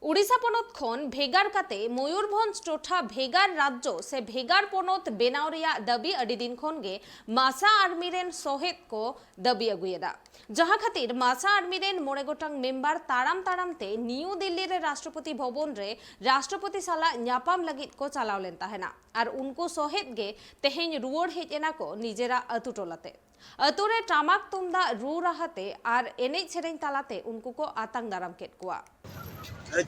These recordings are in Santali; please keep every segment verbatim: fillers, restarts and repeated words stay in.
ᱩᱰᱤᱥᱟ ᱯᱚᱱᱚᱛ ᱠᱷᱚᱱ ᱵᱷᱮᱜᱟᱨ ᱠᱟᱛᱮ ᱢᱚᱭᱩᱨᱵᱷᱚᱸᱡᱽ ᱴᱚᱴᱷᱟ ᱵᱷᱮᱜᱟᱨ ᱨᱟᱡᱽᱡᱚ ᱥᱮ ᱵᱷᱮᱜᱟᱨ ᱯᱚᱱᱚᱛ ᱵᱮᱱᱟᱣ ᱨᱮᱭᱟᱜ ᱫᱟᱹᱵᱤ ᱟᱹᱰᱤ ᱫᱤᱱ ᱠᱷᱚᱱ ᱜᱮ ᱢᱟᱥᱟ ᱟᱨᱢᱤ ᱨᱮᱱ ᱥᱚᱦᱮᱫ ᱠᱚ ᱫᱟᱹᱵᱤ ᱟᱹᱜᱩᱭᱮᱫᱟ, ᱡᱟᱦᱟᱸ ᱠᱷᱟᱹᱛᱤᱨ ᱢᱟᱥᱟ ᱟᱨᱢᱤ ᱨᱮᱱ ᱢᱚᱬᱮ ᱜᱚᱴᱟᱝ ᱢᱮᱢᱵᱟᱨ ᱛᱟᱲᱟᱢ ᱛᱟᱲᱟᱢ ᱛᱮ ᱱᱤᱭᱩ ᱫᱤᱞᱞᱤ ᱨᱮ ᱨᱟᱥᱴᱨᱚᱯᱚᱛᱤ ᱵᱷᱚᱵᱚᱱ ᱨᱮ ᱨᱟᱥᱴᱨᱚᱯᱚᱛᱤ ᱥᱟᱞᱟᱜ ᱧᱟᱯᱟᱢ ᱞᱟᱹᱜᱤᱫ ᱠᱚ ᱪᱟᱞᱟᱣ ᱞᱮᱱ ᱛᱟᱦᱮᱱᱟ ᱟᱨ ᱩᱱᱠᱩ ᱥᱚᱦᱮᱫ ᱜᱮ ᱛᱮᱦᱮᱧ ᱨᱩᱣᱟᱹᱲ ᱦᱮᱡ ᱮᱱᱟ ᱠᱚ ᱱᱤᱡᱮᱨᱟᱜ ᱟᱹᱛᱩ ᱴᱚᱞᱟ ᱛᱮ᱾ ᱟᱹᱛᱩ ᱨᱮ ᱴᱟᱢᱟᱠ ᱛᱩᱢᱫᱟᱜ ᱨᱩ ᱨᱟᱦᱟ ᱛᱮ ᱟᱨ ᱮᱱᱮᱡ ᱥᱮᱨᱮᱧ ᱛᱟᱞᱟᱛᱮ ᱩᱱᱠᱩ ᱠᱚ ᱟᱛᱟᱝ ᱫᱟᱨᱟᱢ ᱠᱮᱫ ᱠᱚᱣᱟ᱾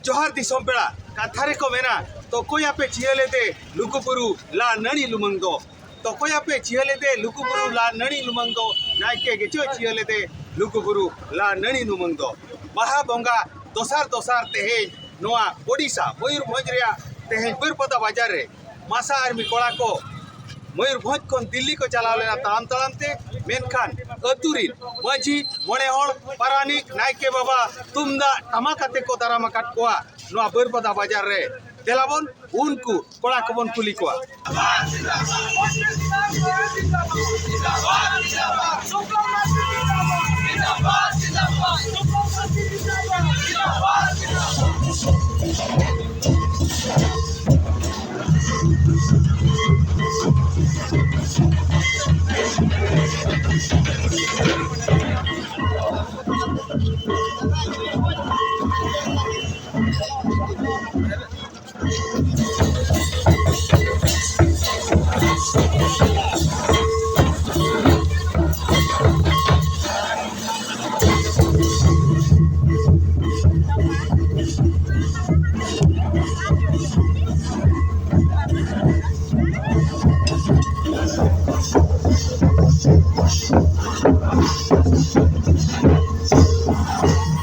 ᱡᱚᱦᱟᱨ ᱫᱤᱥᱚᱢ ᱯᱮᱲᱟ᱾ ᱠᱟᱛᱷᱟ ᱨᱮᱠᱚ ᱢᱮᱱᱟ, ᱛᱚᱠᱚᱭᱟᱯᱮ ᱪᱤᱭᱟᱹ ᱞᱮᱫᱮ ᱞᱩᱜᱩ ᱵᱩᱨᱩ ᱞᱟ ᱱᱟᱹᱲᱤ ᱞᱩᱢᱟᱹᱝ ᱫᱚ᱾ ᱛᱚᱠᱚᱭᱟᱯᱮ ᱪᱤᱭᱟᱹ ᱞᱮᱫᱮ ᱞᱩᱜᱩ ᱵᱩᱨᱩ ᱞᱟ ᱱᱟᱹᱲᱤ ᱞᱩᱢᱟᱹᱝ ᱫᱚ᱾ ᱱᱟᱭᱠᱮ ᱜᱮᱪᱚᱭ ᱪᱤᱭᱟᱹ ᱞᱮᱫᱮ ᱞᱩᱜᱩ ᱵᱩᱨᱩ ᱞᱟ ᱱᱟᱹᱲᱤ ᱞᱩᱢᱟᱹᱝ ᱫᱚ᱾ ᱵᱟᱦᱟ ᱵᱚᱸᱜᱟ ᱫᱚᱥᱟᱨ ᱫᱚᱥᱟᱨ ᱛᱮᱦᱮᱧ ᱱᱚᱣᱟ ᱳᱰᱤᱥᱟ ᱢᱚᱭᱩᱨᱵᱷᱚᱸᱡᱽ ᱨᱮᱭᱟᱜ ᱛᱮᱦᱮᱧ ᱵᱟᱹᱨᱯᱟᱫᱟ ᱵᱟᱡᱟᱨ ᱨᱮ ᱢᱟᱥᱟ ᱟᱨᱢᱤ ᱠᱚᱲᱟ ᱠᱚ ᱢᱚᱭᱩᱨᱵᱷᱚᱸᱡᱽ ᱠᱷᱚᱱ ᱫᱤᱞᱞᱤ ᱠᱚ ᱪᱟᱞᱟᱣ ᱞᱮᱱᱟ ᱛᱟᱲᱟᱢ ᱛᱟᱲᱟᱢ ᱛᱮ, ᱢᱮᱱᱠᱷᱟᱱ ᱟᱹᱛᱩ ᱨᱤᱱ ᱢᱟᱹᱡᱷᱤ, ᱢᱚᱬᱮ ᱦᱚᱲ, ᱯᱟᱨᱟᱱᱤᱠ, ᱱᱟᱭᱠᱮ ᱵᱟᱵᱟ ᱛᱩᱢᱫᱟᱜ ᱴᱟᱢᱟᱠ ᱟᱛᱮ ᱠᱚ ᱫᱟᱨᱟᱢ ᱟᱠᱟᱫ ᱠᱚᱣᱟ ᱱᱚᱣᱟ ᱵᱟᱹᱨᱯᱟᱫᱟ ᱵᱟᱡᱟᱨ ᱨᱮ᱾ ᱫᱮᱞᱟ ᱵᱚᱱ ᱩᱱᱠᱩ ᱠᱚᱲᱟ ᱠᱚᱵᱚᱱ ᱠᱩᱞᱤ ᱠᱚᱣᱟ᱾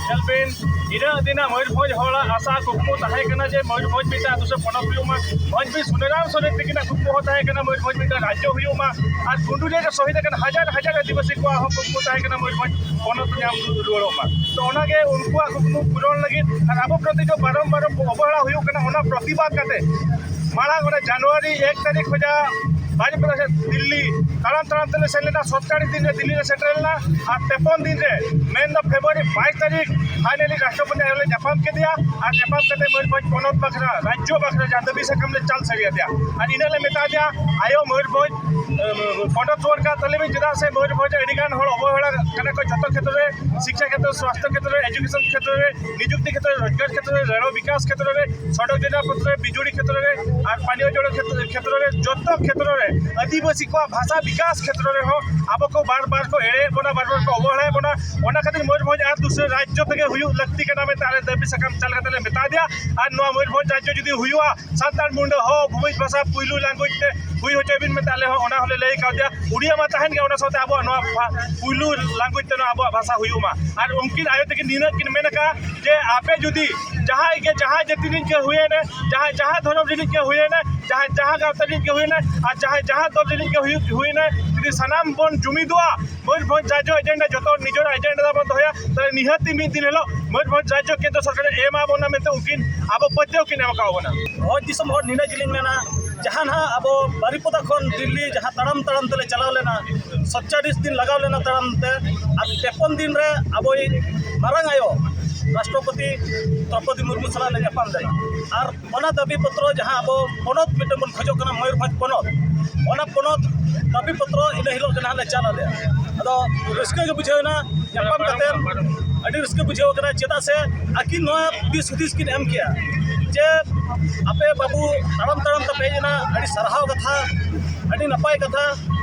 ᱧᱮᱞ ᱵᱤᱱ, ᱤᱱᱟᱹᱜ ᱫᱤᱱᱟᱜ ᱢᱚᱭᱩᱨᱵᱷᱚᱸᱡᱽ ᱦᱚᱲᱟᱜ ᱟᱥᱟ ᱠᱩᱠᱢᱩ ᱛᱟᱦᱮᱸ ᱠᱟᱱᱟ ᱡᱮ ᱢᱚᱭᱩᱨᱵᱷᱚᱸᱡᱽ ᱢᱤᱫᱴᱟᱝ ᱟᱹᱛᱩ ᱥᱮ ᱯᱚᱱᱚᱛ ᱦᱩᱭᱩᱜ ᱢᱟ᱾ ᱢᱚᱸᱡᱽᱵᱤ ᱥᱩᱱᱟᱨᱟᱢ ᱥᱚᱨᱮᱱ ᱛᱤᱠᱤᱱᱟᱜ ᱠᱩᱠᱢᱩ ᱦᱚᱸ ᱛᱟᱦᱮᱸ ᱠᱟᱱᱟ ᱢᱚᱭᱩᱨᱵᱷᱚᱸᱡᱽ ᱢᱤᱫᱴᱟᱝ ᱨᱟᱡᱽᱡᱚ ᱦᱩᱭᱩᱜ ᱢᱟ᱾ ᱟᱨ ᱜᱩᱸᱰᱨᱤ ᱨᱮ ᱥᱚᱦᱤᱫ ᱟᱠᱟᱱ ᱦᱟᱡᱟᱨ ᱦᱟᱡᱟᱨ ᱟᱹᱫᱤᱵᱟᱹᱥᱤ ᱠᱚᱣᱟᱜ ᱦᱚᱸ ᱠᱩᱠᱢᱩ ᱛᱟᱦᱮᱸ ᱠᱟᱱᱟ ᱢᱚᱭᱩᱨᱵᱷᱚᱸᱡᱽ ᱯᱚᱱᱚᱛ ᱧᱟᱢ ᱨᱩᱣᱟᱹᱲᱚᱜ ᱢᱟ᱾ ᱛᱚ ᱚᱱᱟᱜᱮ ᱩᱱᱠᱩᱣᱟᱜ ᱠᱩᱠᱢᱩ ᱯᱩᱨᱚᱱ ᱞᱟᱹᱜᱤᱫ ᱟᱨ ᱟᱵᱚ ᱯᱨᱚᱛᱤ ᱡᱚ ᱵᱟᱨᱚᱢ ᱵᱟᱨᱚᱢ ᱚᱵᱚᱦᱮᱲᱟ ᱦᱩᱭᱩᱜ ᱠᱟᱱᱟ, ᱚᱱᱟ ᱯᱨᱚᱛᱤᱵᱟᱫ ᱠᱟᱛᱮ ᱢᱟᱲᱟᱝ ᱚᱱᱟ ᱡᱟᱱᱩᱣᱟᱨᱤ ᱮᱠ ᱛᱟᱹᱨᱤᱠᱷ ᱠᱷᱚᱱᱟᱜ ᱵᱟᱡᱽᱯᱮᱭᱤ ᱫᱤᱞᱞᱤ ᱛᱟᱲᱟᱢ ᱛᱟᱲᱟᱢ ᱛᱮᱞᱮ ᱥᱮᱱ ᱞᱮᱱᱟ᱾ ᱥᱚᱛᱛᱟᱨᱤᱥ ᱫᱤᱱ ᱨᱮ ᱫᱤᱞᱞᱤ ᱞᱮ ᱥᱮᱴᱮᱨ ᱞᱮᱱᱟ ᱟᱨ ᱛᱮᱯᱚᱱ ᱫᱤᱱ ᱨᱮ, ᱢᱮᱱᱫᱚ ᱯᱷᱮᱵᱽᱨᱩᱣᱟᱨᱤ ᱵᱟᱭᱤᱥ ᱛᱟᱹᱨᱤᱠᱷ ᱯᱷᱟᱭᱱᱟᱞᱤ ᱨᱟᱥᱴᱨᱚᱯᱚᱛᱤ ᱟᱭᱳ ᱞᱮ ᱧᱟᱯᱟᱢ ᱠᱮᱫᱮᱭᱟ᱾ ᱟᱨ ᱧᱟᱯᱟᱢ ᱠᱟᱛᱮ ᱢᱚᱭᱩᱨᱵᱷᱚᱸᱡᱽ ᱯᱚᱱᱚᱛ ᱵᱟᱠᱷᱨᱟ, ᱨᱟᱡᱽᱡᱚ ᱵᱟᱠᱷᱨᱟ ᱡᱟᱦᱟᱸ ᱫᱟᱹᱵᱤ ᱥᱟᱠᱟᱢ ᱞᱮ ᱪᱟᱞ ᱥᱟᱹᱨᱤ ᱟᱫᱮᱭᱟ᱾ ᱟᱨ ᱤᱱᱟᱹ ᱞᱮ ᱢᱮᱛᱟ ᱫᱮᱭᱟ, ᱟᱭᱳ ᱢᱚᱭᱩᱨᱵᱷᱚᱸᱡᱽ ᱯᱚᱱᱚᱛ ᱥᱚᱨᱠᱟᱨ ᱛᱟᱞᱮ ᱢᱮ, ᱪᱮᱫᱟᱜ ᱥᱮ ᱢᱚᱭᱩᱨᱵᱷᱚᱸᱡᱽ ᱨᱮ ᱟᱹᱰᱤ ᱜᱟᱱ ᱦᱚᱲ ᱚᱵᱚᱦᱮᱲᱟ ᱠᱟᱱᱟ ᱠᱚ ᱡᱷᱚᱛᱚ ᱠᱷᱮᱛᱨᱚ ᱨᱮ, ᱥᱤᱠᱠᱷᱟ ᱠᱷᱮᱛᱨᱚ, ᱥᱟᱥᱛᱷᱚ ᱠᱷᱮᱛᱨᱚ ᱨᱮ, ᱮᱡᱩᱠᱮᱥᱚᱱ ᱠᱷᱮᱛᱨᱚ ᱨᱮ, ᱱᱤᱡᱩᱠᱛᱤ ᱠᱷᱮᱛᱨᱚ ᱨᱮ, ᱨᱳᱡᱽᱜᱟᱨ ᱠᱷᱮᱛᱨᱚ ᱨᱮ, ᱨᱮᱲᱚ ᱵᱤᱠᱟᱥ ᱠᱷᱮᱛᱨᱚ ᱨᱮ, ᱥᱚᱲᱚᱠ ᱡᱳᱡᱚᱱᱟ ᱯᱚᱛᱨᱚ ᱨᱮ, ᱵᱤᱡᱩᱲᱤ ᱠᱷᱮᱛᱨᱚ ᱨᱮ, ᱟᱨ ᱯᱟᱱᱤᱭᱚ ᱡᱚᱲ ᱠᱷᱮᱛᱨᱚ ᱨᱮ, ᱡᱚᱛᱚ ᱠᱷᱮᱛᱨᱚ ᱨᱮ ᱟᱹᱫᱤᱵᱟᱹᱥᱤ ᱠᱚᱣᱟᱜ ᱵᱷᱟᱥᱟ ᱵᱤᱠᱟᱥ ᱠᱷᱮᱛᱨᱚ ᱨᱮᱦᱚᱸ ᱟᱵᱚ ᱠᱚ ᱵᱟᱨ ᱵᱟᱨ ᱠᱚ ᱮᱲᱮᱭᱮᱫ ᱵᱚᱱᱟ, ᱵᱟᱨ ᱵᱟᱨ ᱠᱚ ᱚᱵᱚᱦᱮᱲᱟᱭᱮᱫ ᱵᱚᱱᱟ᱾ ᱚᱱᱟ ᱠᱷᱟᱹᱛᱤᱨ ᱢᱚᱭᱩᱨᱵᱷᱚᱸᱡᱽ ᱟᱨ ᱫᱩᱥᱨᱟᱹ ᱨᱟᱡᱽᱡᱚ ᱛᱮᱜᱮ ᱦᱩᱭᱩᱜ ᱞᱟᱹᱠᱛᱤ ᱠᱟᱱᱟ ᱢᱮᱱᱛᱮ ᱟᱞᱮ ᱫᱟᱹᱵᱤ ᱥᱟᱠᱟᱢ ᱪᱟᱞ ᱠᱟᱛᱮ ᱞᱮ ᱢᱮᱛᱟ ᱫᱮᱭᱟ᱾ ᱟᱨ ᱱᱚᱣᱟ ᱢᱚᱭᱩᱨᱵᱷᱚᱸᱡᱽ ᱨᱟᱡᱽᱡᱚ ᱡᱩᱫᱤ ᱦᱩᱭᱩᱜᱼᱟ, ᱥᱟᱱᱛᱟᱲ ᱢᱩᱱᱰᱟᱹ ᱦᱚ ᱵᱷᱩᱢᱤᱡ ᱵᱷᱟᱥᱟ ᱯᱩᱭᱞᱩ ᱞᱟᱝᱜᱩᱭᱮᱡᱽ ᱛᱮ ᱦᱩᱭ ᱦᱚᱪᱚᱭ ᱵᱤᱱ ᱢᱮᱱᱛᱮ ᱟᱞᱮ ᱦᱚᱸ ᱚᱱᱟ ᱦᱚᱸᱞᱮ ᱞᱟᱹᱭ ᱠᱟᱣᱫᱮᱭᱟ᱾ ᱩᱲᱤᱭᱟ ᱢᱟ ᱛᱟᱦᱮᱱ ᱜᱮ, ᱚᱱᱟ ᱥᱟᱶᱛᱮ ᱟᱵᱚᱣᱟᱜ ᱱᱚᱣᱟ ᱵᱷᱟ-, ᱯᱩᱭᱞᱩ ᱞᱟᱝᱜᱩᱭᱮᱡᱽ ᱛᱮ ᱱᱚᱣᱟ ᱟᱵᱚᱣᱟᱜ ᱵᱷᱟᱥᱟ ᱦᱩᱭᱩᱜ ᱢᱟ᱾ ᱟᱨ ᱩᱱᱠᱤᱱ ᱟᱭᱳ ᱛᱟᱹᱠᱤᱱ ᱱᱤᱱᱟᱹᱜ ᱠᱤᱱ ᱢᱮᱱ ᱟᱠᱟᱫᱼᱟ ᱡᱮ ᱟᱯᱮ ᱡᱩᱫᱤ ᱡᱟᱦᱟᱸᱭ ᱜᱮ, ᱡᱟᱦᱟᱸ ᱡᱟᱹᱛᱤ ᱨᱤᱱᱤᱡ ᱜᱮ ᱦᱩᱭᱮᱱ, ᱡᱟᱦᱟᱸᱭ ᱡᱟᱦᱟᱸ ᱫᱷᱚᱨᱚᱢ ᱨᱤᱱᱤᱡ ᱜᱮ ᱦᱩᱭᱮᱱ, ᱡᱟᱦᱟᱸᱭ ᱡᱟᱦᱟᱸ ᱜᱟᱶᱛᱟ ᱨᱤᱱᱤᱡ ᱜᱮ ᱦᱩᱭᱮᱱ, ᱟᱨ ᱡᱟᱦᱟᱸᱭ ᱡᱟᱦᱟᱸ ᱫᱚᱞ ᱨᱤᱱᱤᱡ ᱜᱮ ᱦᱩᱭᱩᱜ, ᱦᱩᱭᱮᱱ, ᱡᱩᱫᱤ ᱥᱟᱱᱟᱢ ᱵᱚᱱ ᱡᱩᱢᱤᱫᱚᱜᱼᱟ, ᱢᱚᱭᱩᱨᱵᱷᱚᱸᱡᱽ ᱨᱟᱡᱽᱡᱚ ᱮᱡᱮᱱᱰᱟ ᱡᱚᱛᱚ ᱱᱤᱡᱮᱨᱟᱜ ᱮᱡᱮᱱᱰᱟ ᱵᱚᱱ ᱫᱚᱦᱚᱭᱟ, ᱛᱟᱦᱞᱮ ᱱᱤᱦᱟᱹᱛᱤ ᱢᱤᱫ ᱫᱤᱱ ᱦᱤᱞᱳᱜ ᱢᱚᱭᱩᱨᱵᱷᱚᱸᱡᱽ ᱨᱟᱡᱽᱡᱚ ᱠᱮᱱᱫᱨᱚ ᱥᱚᱨᱠᱟᱨᱮ ᱮᱢᱟ ᱵᱚᱱᱟ ᱢᱮᱱᱛᱮ ᱩᱱᱠᱤᱱ ᱟᱵᱚ ᱯᱟᱹᱛᱭᱟᱹᱣ ᱠᱤᱱ ᱮᱢ ᱟᱠᱟᱫ ᱵᱚᱱᱟ᱾ ᱵᱷᱚᱸᱡᱽ ᱫᱤᱥᱚᱢ ᱦᱚᱲ ᱱᱤᱱᱟᱹᱜ ᱜᱮᱞᱤᱧ ᱢᱮᱱᱟ, ᱡᱟᱦᱟᱸ ᱱᱟᱦᱟᱜ ᱟᱵᱚ ᱵᱟᱨᱤᱯᱚᱫᱟ ᱠᱷᱚᱱ ᱫᱤᱞᱞᱤ ᱡᱟᱦᱟᱸ ᱛᱟᱲᱟᱢ ᱛᱟᱲᱟᱢ ᱛᱮᱞᱮ ᱪᱟᱞᱟᱣ ᱞᱮᱱᱟ, ᱥᱟᱛᱪᱚᱞᱞᱤᱥ ᱫᱤᱱ ᱞᱟᱜᱟᱣ ᱞᱮᱱᱟ ᱛᱟᱲᱟᱢ ᱛᱮ, ᱟᱨ ᱛᱮᱯᱚᱱ ᱫᱤᱱ ᱨᱮ ᱟᱵᱚᱭᱤᱡ ᱢᱟᱨᱟᱝ ᱟᱭᱳ ᱨᱟᱥᱴᱨᱚᱯᱚᱛᱤ ᱫᱨᱚᱯᱚᱫᱤ ᱢᱩᱨᱢᱩ ᱥᱟᱞᱟᱜ ᱞᱮ ᱧᱟᱯᱟᱢ ᱞᱮᱱᱟ᱾ ᱟᱨ ᱚᱱᱟ ᱫᱟᱹᱵᱤ ᱯᱚᱛᱨᱚ ᱡᱟᱦᱟᱸ ᱟᱵᱚ ᱯᱚᱱᱚᱛ ᱢᱤᱫᱴᱟᱝ ᱵᱚᱱ ᱠᱷᱚᱡᱚᱜ ᱠᱟᱱᱟ, ᱢᱚᱭᱩᱨᱵᱷᱚᱸᱡᱽ ᱯᱚᱱᱚᱛ, ᱚᱱᱟ ᱯᱚᱱᱚᱛ ᱫᱟᱹᱵᱤ ᱯᱚᱛᱨᱚ ᱤᱱᱟᱹ ᱦᱤᱞᱳᱜ ᱜᱮ ᱱᱟᱦᱟᱜ ᱞᱮ ᱪᱟᱞ ᱟᱞᱮ᱾ ᱟᱫᱚ ᱨᱟᱹᱥᱠᱟᱹ ᱜᱮ ᱵᱩᱡᱷᱟᱹᱣ ᱮᱱᱟ, ᱧᱟᱯᱟᱢ ᱠᱟᱛᱮ ᱟᱹᱰᱤ ᱨᱟᱹᱥᱠᱟᱹ ᱵᱩᱡᱷᱟᱹᱣ ᱠᱟᱱᱟ, ᱪᱮᱫᱟᱜ ᱥᱮ ᱟᱹᱠᱤᱱ ᱱᱚᱣᱟ ᱫᱤᱥ ᱦᱩᱫᱤᱥ ᱠᱤᱱ ᱮᱢ ᱠᱮᱜᱼᱟ ᱡᱮ ᱟᱯᱮ ᱵᱟᱹᱵᱩ ᱛᱟᱲᱟᱢ ᱛᱟᱲᱟᱢ ᱛᱟᱯᱮ ᱦᱮᱡ ᱮᱱᱟ, ᱟᱹᱰᱤ ᱥᱟᱨᱦᱟᱣ ᱠᱟᱛᱷᱟ, ᱟᱹᱰᱤ ᱱᱟᱯᱟᱭ ᱠᱟᱛᱷᱟ᱾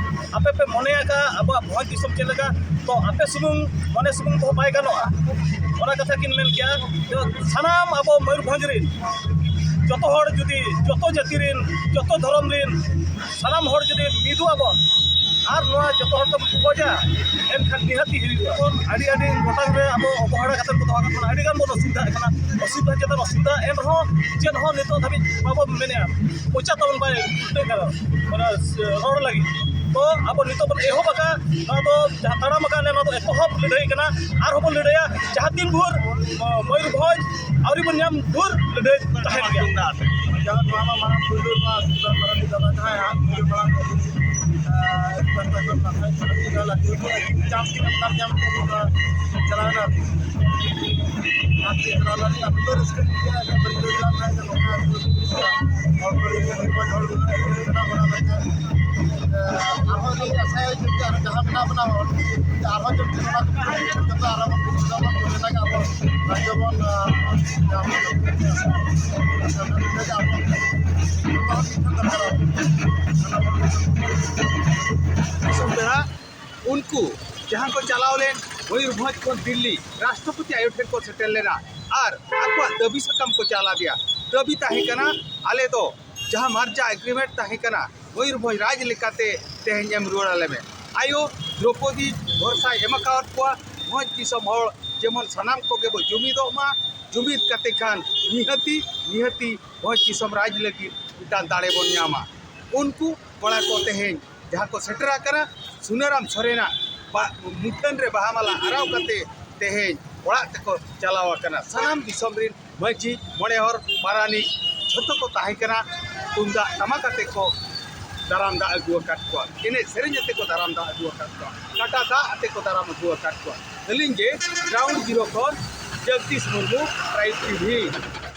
ᱟᱯᱮ ᱯᱮ ᱢᱚᱱᱮ ᱟᱠᱟᱫ ᱟᱵᱚᱣᱟᱜ ᱵᱷᱚᱸᱡᱽ ᱫᱤᱥᱚᱢ ᱪᱮᱫ ᱞᱮᱠᱟ, ᱛᱚ ᱟᱯᱮ ᱥᱩᱢᱩᱝ, ᱢᱚᱱᱮ ᱥᱩᱢᱩᱝ ᱫᱚ ᱵᱟᱭ ᱜᱟᱱᱚᱜᱼᱟ᱾ ᱚᱱᱟ ᱠᱟᱛᱷᱟ ᱠᱤᱱ ᱢᱮᱱ ᱠᱮᱜᱼᱟ᱾ ᱡᱮ ᱥᱟᱱᱟᱢ ᱟᱵᱚ ᱢᱚᱭᱩᱨᱵᱷᱚᱸᱡᱽ ᱨᱤᱱ ᱡᱚᱛᱚ ᱦᱚᱲ ᱡᱩᱫᱤ, ᱡᱚᱛᱚ ᱡᱟᱹᱛᱤ ᱨᱤᱱ, ᱡᱚᱛᱚ ᱫᱷᱚᱨᱚᱢ ᱨᱤᱱ ᱥᱟᱱᱟᱢ ᱦᱚᱲ ᱡᱩᱫᱤ ᱢᱤᱫᱚᱜ ᱟᱵᱚᱱ ᱟᱨ ᱱᱚᱣᱟ ᱡᱚᱛᱚ ᱦᱚᱲ ᱛᱮᱵᱚᱱ ᱠᱷᱚᱡᱟ, ᱮᱱᱠᱷᱟᱱ ᱱᱤᱦᱟᱹᱛᱤ ᱦᱩᱭᱩᱜᱼᱟ᱾ ᱟᱹᱰᱤ ᱟᱹᱰᱤ ᱜᱚᱴᱟᱝ ᱨᱮ ᱟᱵᱚ ᱚᱵᱚᱦᱮᱲᱟ ᱠᱟᱛᱮ ᱠᱚ ᱫᱚᱦᱚ ᱠᱟᱜ ᱵᱚᱱᱟ, ᱟᱹᱰᱤ ᱜᱟᱱ ᱵᱚᱱ ᱚᱥᱩᱵᱤᱫᱷᱟᱜ ᱠᱟᱱᱟ, ᱚᱥᱩᱵᱤᱫᱷᱟ ᱪᱮᱛᱟᱱ ᱚᱥᱩᱵᱤᱫᱷᱟ, ᱮᱱ ᱨᱮᱦᱚᱸ ᱪᱮᱫ ᱦᱚᱸ ᱱᱤᱛᱚᱜ ᱫᱷᱟᱹᱵᱤᱡ ᱵᱟᱵᱚᱱ ᱢᱮᱱᱮᱜᱼᱟ, ᱢᱚᱪᱟ ᱛᱟᱵᱚᱱ ᱵᱟᱭ ᱩᱞᱴᱟᱹᱜ ᱠᱟᱱᱟ, ᱢᱟᱱᱮ, ᱨᱚᱲ ᱞᱟᱹᱜᱤᱫ᱾ ᱛᱚ ᱟᱵᱚ ᱱᱤᱛᱚᱜ ᱵᱚᱱ ᱮᱦᱚᱵ ᱟᱠᱟᱫᱼᱟ, ᱱᱚᱣᱟ ᱫᱚ ᱡᱟᱦᱟᱸ ᱛᱟᱲᱟᱢ ᱟᱠᱟᱫ ᱞᱮ, ᱱᱚᱣᱟ ᱫᱚ ᱮᱛᱚᱦᱚᱵ ᱞᱟᱹᱲᱦᱟᱹᱭ ᱠᱟᱱᱟ, ᱟᱨᱦᱚᱸ ᱵᱚᱱ ᱞᱟᱹᱲᱦᱟᱹᱭᱟ᱾ ᱡᱟᱦᱟᱸ ᱛᱤᱱ ᱵᱷᱳᱨ ᱢᱚᱭᱩᱨᱵᱷᱚᱸᱡᱽ ᱟᱹᱣᱨᱤ ᱵᱚᱱ ᱧᱟᱢ ᱵᱷᱳᱨ ᱞᱟᱹᱲᱦᱟᱹᱭ ᱛᱟᱦᱮᱱ ᱜᱮᱭᱟ᱾ ᱡᱟᱦᱟᱸ ᱱᱚᱣᱟ ᱢᱟ ᱢᱟᱲᱟᱝ ᱯᱩᱭᱞᱩ ᱱᱚᱣᱟ ᱥᱩᱞᱛᱟᱱ ᱢᱟᱨᱟᱱᱰᱤ ᱫᱟᱫᱟ ᱡᱟᱦᱟᱸᱭ ᱦᱟᱸᱜ ᱯᱩᱭᱞᱩ ᱢᱟᱲᱟᱝ ᱠᱷᱚᱱ ᱟᱹᱰᱤ ᱪᱟᱱᱥ ᱜᱮ ᱧᱟᱢ ᱧᱟᱢ ᱠᱮᱫᱟ, ᱪᱟᱞᱟᱣᱮᱱᱟ᱾ ᱟᱨ ᱪᱮᱫ ᱠᱟᱱᱟ ᱞᱟᱹᱭ ᱟᱯᱮ ᱫᱚ ᱨᱟᱹᱥᱠᱟᱹ ᱴᱷᱤᱠ ᱜᱮᱭᱟ, ᱟᱞᱮ ᱫᱚ ᱨᱟᱹᱥᱠᱟᱹ ᱜᱮ ᱵᱟᱝ ᱛᱟᱦᱮᱸ ᱠᱟᱱᱟ᱾ ᱚᱱᱟ ᱟᱹᱛᱩ ᱨᱮ ᱦᱚᱲ ᱠᱚ ᱨᱟᱹᱥᱠᱟᱹ ᱜᱮ ᱵᱟᱝ ᱦᱚᱲ ᱠᱚ ᱨᱟᱹᱥᱠᱟᱹ ᱠᱟᱱᱟ ᱵᱟᱲᱟ ᱠᱟᱛᱮ, ᱟᱨᱦᱚᱸ ᱞᱤᱧ ᱟᱥᱟᱭᱟ ᱡᱮ ᱟᱨ ᱡᱟᱦᱟᱸ ᱢᱮᱱᱟᱜ ᱵᱚᱱᱟ ᱦᱚᱲ, ᱟᱨᱦᱚᱸ ᱡᱮᱢᱚᱱ ᱚᱱᱟ ᱠᱚ ᱠᱟᱛᱮ ᱟᱨᱦᱚᱸ ᱵᱚᱱ ᱵᱩᱡᱷᱟᱹᱣ ᱢᱟ, ᱢᱚᱱᱮ ᱞᱟᱜᱟᱜ ᱟᱵᱚ ᱨᱟᱡᱽᱡᱚ ᱵᱚᱱ, ᱟᱸ, ᱟᱵᱚ ᱫᱚᱨᱠᱟᱨᱟ᱾ ᱫᱤᱥᱚᱢ ᱯᱮᱲᱟ ᱩᱱᱠᱩ ᱡᱟᱦᱟᱸ ᱠᱚ ᱪᱟᱞᱟᱣ ᱞᱮᱱ ᱢᱚᱭᱩᱨᱵᱷᱚᱸᱡᱽ ᱠᱷᱚᱱ ᱫᱤᱞᱞᱤ ᱨᱟᱥᱴᱨᱚᱯᱚᱛᱤ ᱟᱭᱳ ᱴᱷᱮᱱ ᱠᱚ ᱥᱮᱴᱮᱨ ᱞᱮᱱᱟ ᱟᱨ ᱟᱠᱚᱣᱟᱜ ᱫᱟᱹᱵᱤ ᱥᱟᱠᱟᱢ ᱠᱚ ᱪᱟᱞ ᱟᱫᱮᱭᱟ᱾ ᱫᱟᱹᱵᱤ ᱛᱟᱦᱮᱸ ᱠᱟᱱᱟ, ᱟᱞᱮ ᱫᱚ ᱡᱟᱦᱟᱸ ᱢᱟᱨᱡᱟ ᱮᱜᱽᱨᱤᱢᱮᱱᱴ ᱛᱟᱦᱮᱸ ᱠᱟᱱᱟ, ᱢᱚᱭᱩᱨᱵᱷᱚᱸᱡᱽ ᱨᱟᱡᱽ ᱞᱮᱠᱟᱛᱮ ᱛᱮᱦᱮᱧ ᱮᱢ ᱨᱩᱣᱟᱹᱲ ᱟᱞᱮ ᱢᱮ᱾ ᱟᱭᱳ ᱫᱨᱚᱯᱚᱫᱤ ᱵᱷᱚᱨᱥᱟᱭ ᱮᱢ ᱟᱠᱟᱣᱟᱫ ᱠᱚᱣᱟ, ᱵᱷᱚᱸᱡᱽ ᱫᱤᱥᱚᱢ ᱦᱚᱲ ᱡᱮᱢᱚᱱ ᱥᱟᱱᱟᱢ ᱠᱚᱜᱮ ᱵᱚ ᱡᱩᱢᱤᱫᱚᱜ ᱢᱟ, ᱡᱩᱢᱤᱫ ᱠᱟᱛᱮ ᱠᱷᱟᱱ ᱱᱤᱦᱟᱹᱛᱤ, ᱱᱤᱦᱟᱹᱛᱤ ᱵᱷᱚᱸᱡᱽ ᱫᱤᱥᱚᱢ ᱨᱟᱡᱽ ᱞᱟᱹᱜᱤᱫ ᱢᱤᱫᱴᱟᱝ ᱫᱟᱲᱮ ᱵᱚᱱ ᱧᱟᱢᱟ᱾ ᱩᱱᱠᱩ ᱠᱚᱲᱟ ᱠᱚ ᱛᱮᱦᱮᱧ ᱡᱟᱦᱟᱸ ᱠᱚ ᱥᱮᱴᱮᱨ ᱟᱠᱟᱱᱟ, ᱥᱩᱱᱟᱹᱨᱟᱢ ᱥᱚᱨᱮᱱᱟᱜ ᱵᱟ-, ᱢᱩᱴᱷᱟᱹᱱ ᱨᱮ ᱵᱟᱦᱟ ᱢᱟᱞᱟ ᱟᱨᱟᱣ ᱠᱟᱛᱮ ᱛᱮᱦᱮᱧ ᱚᱲᱟᱜ ᱛᱮᱠᱚ ᱪᱟᱞᱟᱣ ᱟᱠᱟᱱᱟ᱾ ᱥᱟᱱᱟᱢ ᱫᱤᱥᱚᱢ ᱨᱮᱱ ᱢᱟᱹᱡᱷᱤ, ᱢᱚᱬᱮ ᱦᱚᱲ, ᱯᱟᱨᱟᱱᱤᱠ ᱡᱷᱚᱛᱚ ᱠᱚ ᱛᱟᱦᱮᱸ ᱠᱟᱱᱟ᱾ ᱛᱩᱢᱫᱟᱜ ᱴᱟᱢᱟᱠ ᱟᱛᱮ ᱠᱚ ᱫᱟᱨᱟᱢ ᱫᱟᱜ ᱟᱹᱜᱩ ᱟᱠᱟᱫ ᱠᱚᱣᱟ, ᱮᱱᱮᱡ ᱥᱮᱨᱮᱧ ᱟᱛᱮ ᱠᱚ ᱫᱟᱨᱟᱢ ᱫᱟᱜ ᱟᱹᱜᱩ ᱟᱠᱟᱫ ᱠᱚᱣᱟ, ᱠᱟᱴᱟ ᱫᱟᱜ ᱟᱛᱮ ᱠᱚ ᱫᱟᱨᱟᱢ ᱟᱹᱜᱩ ᱟᱠᱟᱫ ᱠᱚᱣᱟ᱾ ᱟᱹᱞᱤᱧ ᱜᱮ ᱜᱨᱟᱣᱩᱱᱰ ᱡᱤᱨᱳ ᱠᱷᱚᱱ ᱡᱚᱜᱽᱫᱤᱥ ᱢᱩᱨᱢᱩ, ᱴᱨᱟᱭᱤᱵᱽ ᱴᱤᱵᱷᱤ᱾